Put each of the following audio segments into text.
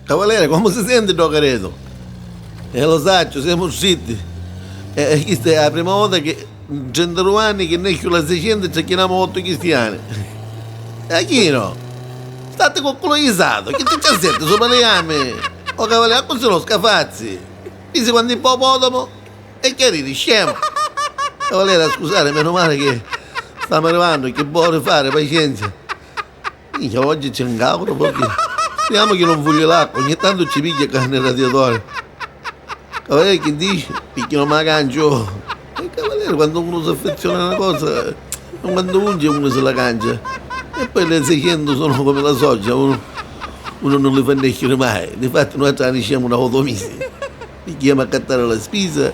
Cavaliere, come si sente do credo? E lo saccio, siamo usciti. E questa è la prima volta che in 32 anni che nesce la 600 ci chiamiamo 8 cristiani. Achino, state con culo isato, che ti c'è sente sopra le gambe? Oh cavaliere, così lo scafazzi. Dice quando ippopotamo e che ridi, scemo. Cavaliere, scusate, meno male che stiamo arrivando, che vuole fare, pazienza. Minchia, oggi c'è un cavolo perché speriamo che non voglia l'acqua, ogni tanto ci piglia carne il radiatore. Cavaliere che dice? Picchia non me la cangio. E cavaliere, quando uno si affeziona a una cosa, quando unge uno se la cangia. E poi le 600 sono come la socia, uno, uno non le fa nascere mai. Difatti noi ce ne diciamo una 8 mesi. Picchiamo a cattare la spesa,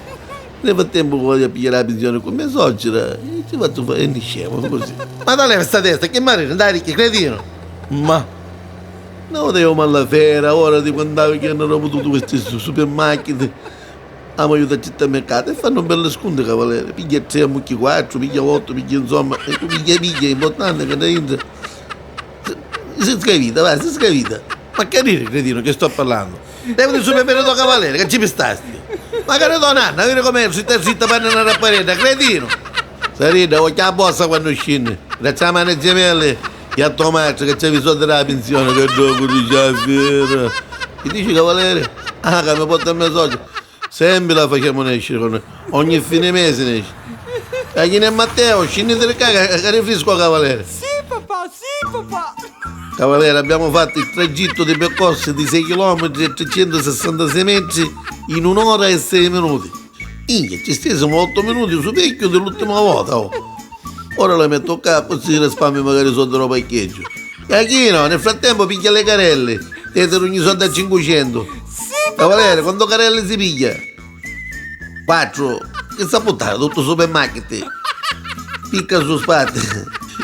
nel frattempo voglio pigliare la pensione con mia suocera e ci faccio fare e ne scemo così. Ma dai questa testa, che mare, dai che cretino! Ma no, devo alla fiera, ora di quando che hanno avuto queste supermarket. Amo aiutato a città mercato e fanno belle sconti, cavaliere. Piglia 3, mucchi 4, piglia 8, piglia insomma, e tu piglia piglia, è importante che dentro. Si scavita, va, si scavita. Ma che ridi, cretino, che sto parlando? Devo di supermercato cavaliere, che ci pestasti? Ma che ne nanna, vedi com'è, zitta zitta per una rapparetta, cretino! Sarina, ho la bossa quando scende. Grazie a mano gemelli e a tua madre che c'è i soldi della pensione che dopo di già fiera. Che dici cavaliere? Ah, che mi porta a mia socia. Sempre la facciamo nascere, con- ogni fine mese nasce. E chi ne è Matteo, scendete di qua che che rinfresco cavaliere. Sì papà, sì papà. Cavaliere, abbiamo fatto il tragitto di percorso di 6 km e 366 metri in un'ora e 6 minuti. Minchia, ci stessimo 8 minuti su vecchio dell'ultima volta. Oh. Ora la metto qua, così risparmio magari soldi lo parcheggio. Iachino, nel frattempo piglia le carelle. Te ogni soldo a 500. Sì papà. Cavaliere, quando carelle si piglia? 4. Che sa buttare tutto supermarket. Picca su spatte.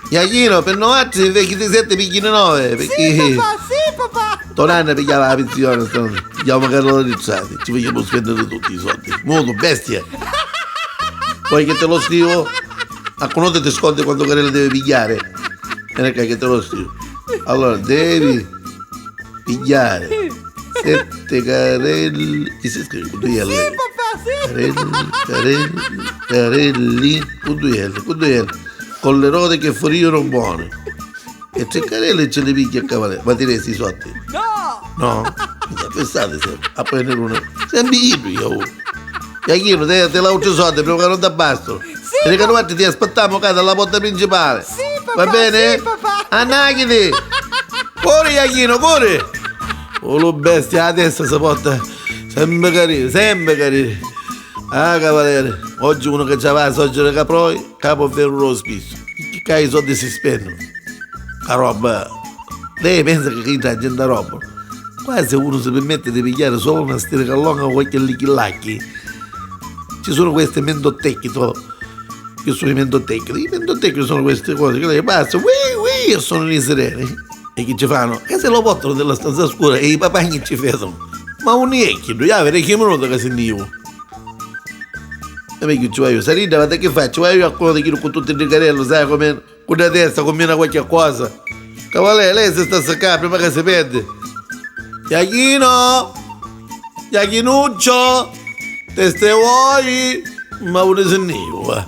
Iachino, per 90 invece di 7 pigli 9. Perché... Sì papà, sì papà. Tua pigliava la pensione, stanotte. Pigliamo Carlo Rizzati, ci facciamo spendere tutti i soldi. Modo, bestia! Poi che te lo scrivo? A notte ti scordi quando Carella deve pigliare. Non è che te lo scrivo. Allora, devi pigliare sette carelli. Chi si scrive? Con due L. Sì papà, sì. Carelli, carelli, carelli, con due L, con due L. Con le ruote che fuorirono buone. E tre carelli ce le piglia a cavaliere. Ma ti resti i soldi? No. No? Minchia, pensate sempre a prendere una. Sempre io, io. Iachino, te, te la ucciso soldi prima che non ti bastano. Sì, Perché noi ti aspettiamo qua dalla porta principale. Sì, papà, Va bene? sì, papà. Annachiti! Corri, Iachino, corri! Oh, lo bestia, la testa si porta sempre carino, sempre carino. Ah, cavaliere, oggi uno che c'aveva la suocera caproi, capo ferro lo spisso. Che cazzo i soldi si spendono? La roba. Lei pensa che qui c'è gente roba. Qua se uno si permette di pigliare solo una stiracallonga o qualche lichillacchi, ci sono queste mendottecchi, to, che sono i mendottecchi. I mendottecchi sono queste cose che lei passa, ui, ui, e sono i sereni. E che ci fanno? Che se lo portano nella stanza scura e i papagni ci vedono. Ma un ecchio, due avere che minuto che sentivo. E me ci voglio, Sarina, ma che faccio? Voglio a quello di chi con tutto il ricarello, sai come con la testa combina qualche cosa. Cavaliere, lei si sta seccando prima che si perde. Iachino! Iachinuccio! Te ste vuoi? Ma vuole sentivo, eh.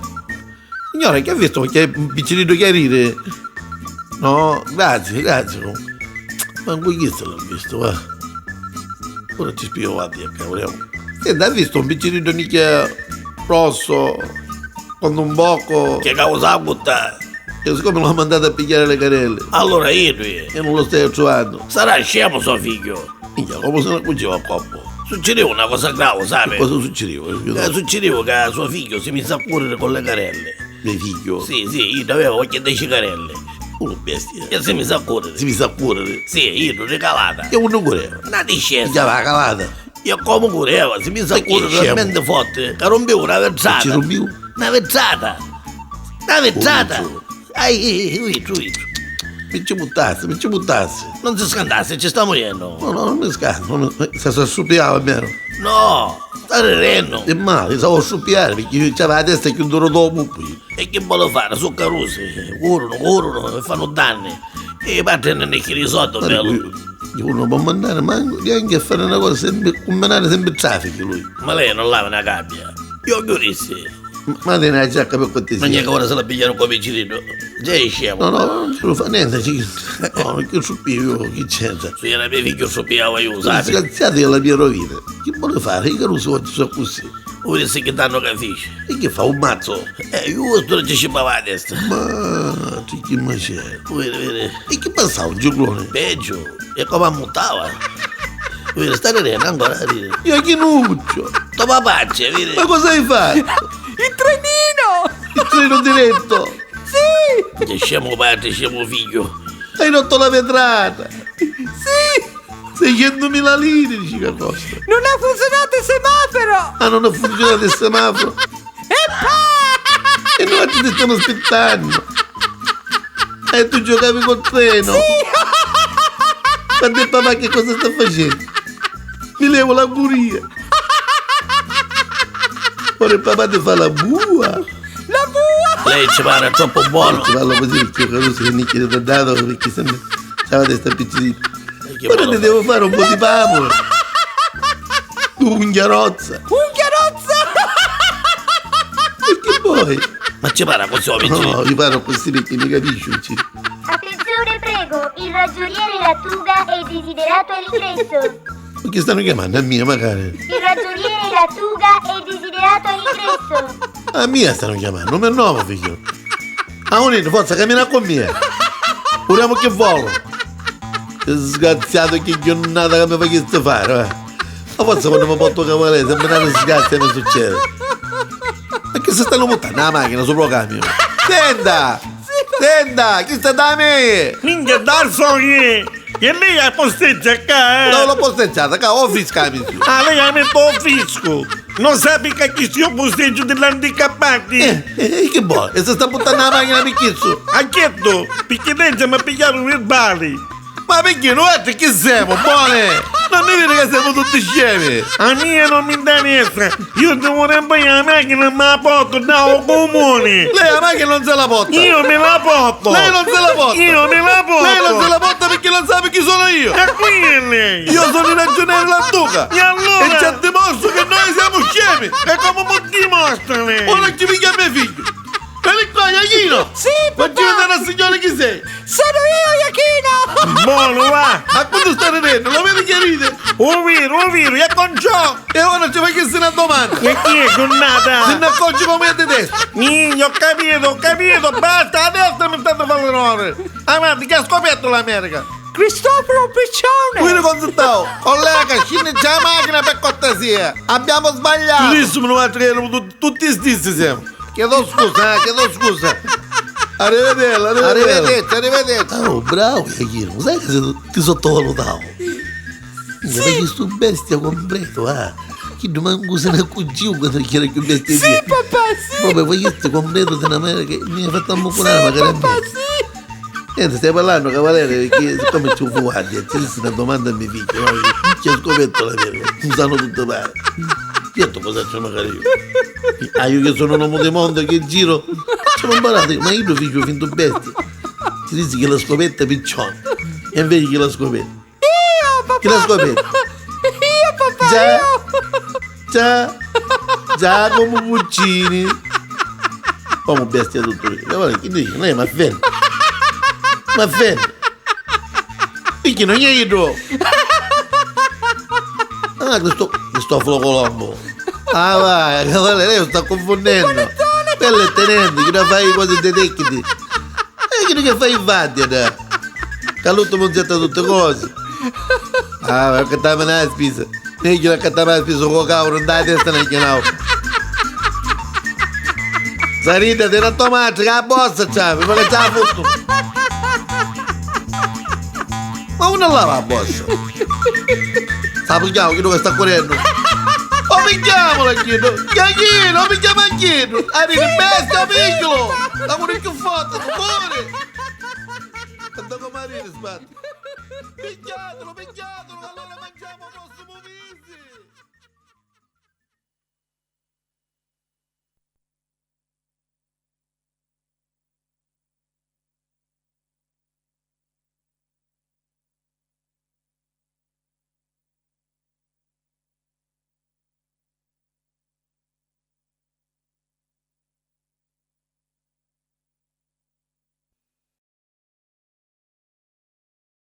Signora, che ha visto che piccinino che ride? No, grazie, grazie. Ma questo l'ho visto, va. Ora ti spiego avanti, cavolo. Senta, ha visto un piccinino nicchia rosso con un bocco? Che causa butta? Che siccome l'ho mandato a pigliare le carelle Allora io e non lo stai trovando. sarà scemo suo figlio. Minchia, come se ne accorgeva a coppo? Succedeva una cosa grave, sai? Cosa succedeva? Succedeva che suo figlio si mise a correre con le carelle. Mio figlio? Sì, sì, io avevo qualche 10 carelle. Uno bestia. E si mise a correre. Si mise a correre. Sì, io l'ho regalata. E uno correva. Una discesa. Pigliava la calata. Io come correva, si mise a Ma che correre scemo? talmente forte che rompevo una vetrata. Ci rompivo? Una vetrata. Una vetrata. Oh, Ai, ui, ui. Mi ci buttassi, mi ci buttassi. Non si scandasse, ci sta morendo. No, no, non mi scando. Non mi... Se si asciuppiava almeno. No, sta ridendo. È male, stavo a sciuppiare perché io c'aveva la testa che un duro dopo. E che vuole fare? Sono carusi, corrono, corrono e fanno danni. E i padri non è che risolto, bello. Uno non può mandare manco neanche a fare una cosa, sempre, combinare sempre traffico lui. Ma lei non lava una gabbia. Io chiudissi. Ma tiene la giacca per cortesia. Ma neanche ora se la pigliano come vicino. Già è scemo. No, no, non ce lo fa niente. No, che soppio, chi c'entra? Se era mio figlio soppiava io, sai. Disgraziato è la mia rovina. Che vuole fare? Io non so, sono così. Ora sì che danno capisce. E che fa un mazzo? Io sto ci scipava a testa. Ma che macello. Vedi, vedi. E che passava un ciclone? Peggio. E come ammuttava. Vedi, sta ridendo ancora. Ride. Io che nuccio. Tua papà c'è, vedi. Ma cosa hai fatto? Il trenino! Il treno diretto! Sì! Che scemo padre, scemo figlio. Hai rotto la vetrata! Sì! 600.000 lire, dici che costa. Non ha funzionato il semaforo! Ah, non ha funzionato il semaforo? E E noi ti stiamo aspettando! E tu giocavi col treno! Sì! Guarda il papà che cosa sta facendo? Mi levo la buria! Ora il papà ti fa la bua! La bua! Lei ci pare troppo buono. Ci parlo così perché io caruso che mi chiede dato perché sempre c'ha la testa piccolina. Che Ora buono ti devo fare un po' di papole. Tu unghiarozza. Unghiarozza! E che vuoi? Ma ci parla così, vicino? No, io parlo così perché mi capisci, vicino. Attenzione prego, il ragioniere Lattuga è desiderato all'ingresso. Perché stanno chiamando a mia magari. Il ragioniere Lattuga è desiderato all'ingresso. A mia stanno chiamando, non è nuovo figlio. A unito, forza, cammina con me. Vogliamo che volo. Disgraziato che giornata che mi fai chiesto fare, va. Ma forse quando mi porto cavaliere, sempre una disgrazia mi succede. Ma che si stanno buttando la macchina sopra il camion? Senta! Senta! Chi sta da me? Minchia, Darsoni! Che lei ha posteggia qua, eh? No, l'ho posteggiata, qua, ho fiscale. Ah, lei ha messo un fisco! Non sa mica chi sia il posteggio dell'handicappati? Che vuoi? E si sta buttando la macchina per chi su? Ha chiesto, perché lei già mi ha pigliato verbali. Ma perché noi altri chi siamo? Buone! Non mi dire che siamo tutti scemi! A me non mi interessa! Io devo riempire la macchina, ma la porto dal comune! Lei la macchina non se la porta! Io me la porto! Lei non se la porta! Io me la porto! Lei non se la porta perché non sa chi sono io! E qui è lei! Io sono il ragioniere Lattuga! E allora? E ci ha dimostrato che noi siamo scemi! E come mi dimostra lei? Ora ci piglia mio figlio! Vieni qua, Iachino! Sì, Facci papà! vedere al signore chi sei! Sono io, Iachino! Buono, va! A quanto sta ridendo? Lo vedi che ride? Un vero, e con ciò! E ora ci fai chiedere una domanda! E chi è Se giornata? ne accorgi come è tedesco! Minchia, ho capito, basta, adesso mi state facendo l'errore! Avanti, che ha scoperto l'America! Cristoforo Piccione! Qui consultavo, collega, scendi già la macchina per cortesia! Abbiamo sbagliato! Giustissimo, noi altri erano tutti stessi siamo! Chiedo scusa, chiedo scusa! Arrivederci, arrivederci, arrivederci! Oh, bravo, Iachino, sai che ti sottovalutavo? Sì. Ma questo bestia completo, ah! Chi manco se ne accorgeva quando c'era più bestia Sì, papà, sì! Proprio questo completo dell'America mi ha fatto ammuccolare magari a me. Papà, sì! Niente, stai parlando, cavaliere, perché siccome ci fu guardia, ci disse una domanda a mio figlio, no? Ci ho scoperto la vera, mi sanno tutto pare. Io cosa c'è magari io? Ah, io che sono un uomo di mondo che giro, ci ho imparato, ma io figlio finto bestia. Ci disse che la scoperta piccione, e invece chi l'ha scoperta? Io, papà! Chi l'ha scoperta? Io, papà, Già. io! Già, Giacomo Puccini. Come bestia tutto lì. Ma chi dice? Lei ma fermo. Ma fermo. Perché non è io? Ah, Cristoforo Colombo. Ah, vai, cavolo, lei lo sta confondendo. Quello è tenente, che non fai cose detective. E che fai in Vadia, Caluto non zetta tutte cose. Ah, ma che una spesa. Neanche la cattava la spesa con cavolo, non dai testa neanche no. Sarita, te la tomate, che la bossa c'ha, ma che c'ha fotto. Ma uno lava la bossa. Sta pigliamo, chi sta correndo? Oh, pigliamola, chiedo! Chiachino, pigliamo anch'io! Arriva, bestia, piccolo! La vuole più forte, cuore! Quando come arriva, sbatte! Pigliatelo, pigliatelo, allora mangiamo il prossimo mese!